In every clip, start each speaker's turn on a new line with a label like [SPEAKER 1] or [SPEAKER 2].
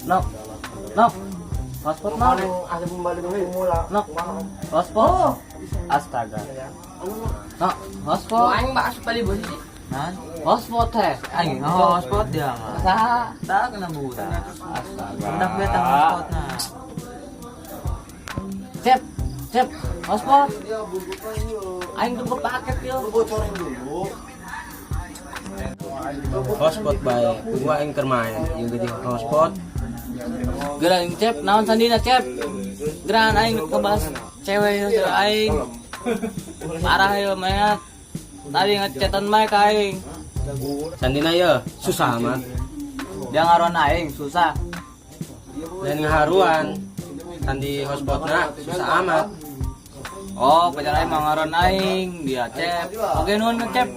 [SPEAKER 1] No. No. Hotspot no. No. Hotspot. Astaga. No, hotspot.
[SPEAKER 2] Aing mbak asup bali bos sih.
[SPEAKER 1] Nah, hotspot teh.
[SPEAKER 3] Aing hotspot dia mah.
[SPEAKER 1] Saha?
[SPEAKER 3] Tak kena budak.
[SPEAKER 1] Astaga.
[SPEAKER 3] Hendak beta hotspot nah.
[SPEAKER 1] Cep, cep, hotspot. Aing tunggu paket yo.
[SPEAKER 4] Hotspot bae, gua aing keur main, ieu gede hotspot.
[SPEAKER 1] Geran cep, naon sandina cep? Geran aing ngebahas cewek yo aing. Parah yo mayat. Tadi ngechatan bae ka aing.
[SPEAKER 4] Sandina ye, susah amat.
[SPEAKER 1] Dia ngaruan aing susah.
[SPEAKER 4] Dan ngaharuan. Sandi hotspotna susah amat.
[SPEAKER 1] Oh, pacar aing mah ngaruan aing, dia cep. Oke nuhun ngecep.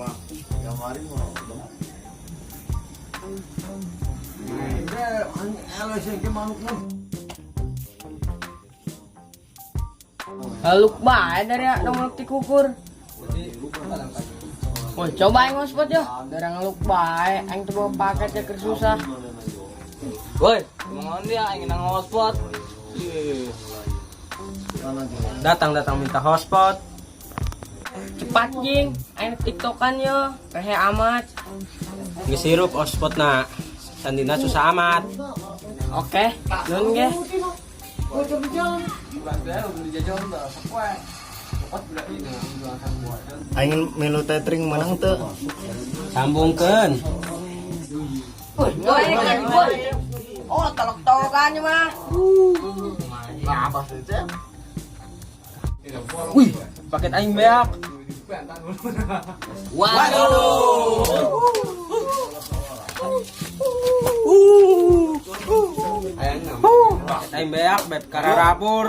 [SPEAKER 2] Haluk bae dari nongol ti kukur. Woi, coba aing hotspot yo. Dari ngeluk bae, aing tuh bawa paket ya keur susah.
[SPEAKER 1] Woi, ngomong dia aing nang hotspot.
[SPEAKER 4] Datang-datang minta hotspot.
[SPEAKER 2] Cepat jing, aing tiktokan yo. Rehe amat.
[SPEAKER 4] Geus hirup hotspotna. Sandina susah amat.
[SPEAKER 2] Oke, nuhun ge.
[SPEAKER 5] Aing milu tethering menang teu.
[SPEAKER 4] Sambungkeun.
[SPEAKER 2] Woi, woi. Oh, tolok-tolokan mah.
[SPEAKER 4] Wih, paket aing beak.
[SPEAKER 1] Waduh.
[SPEAKER 4] Paket aing beak, bet kararapur.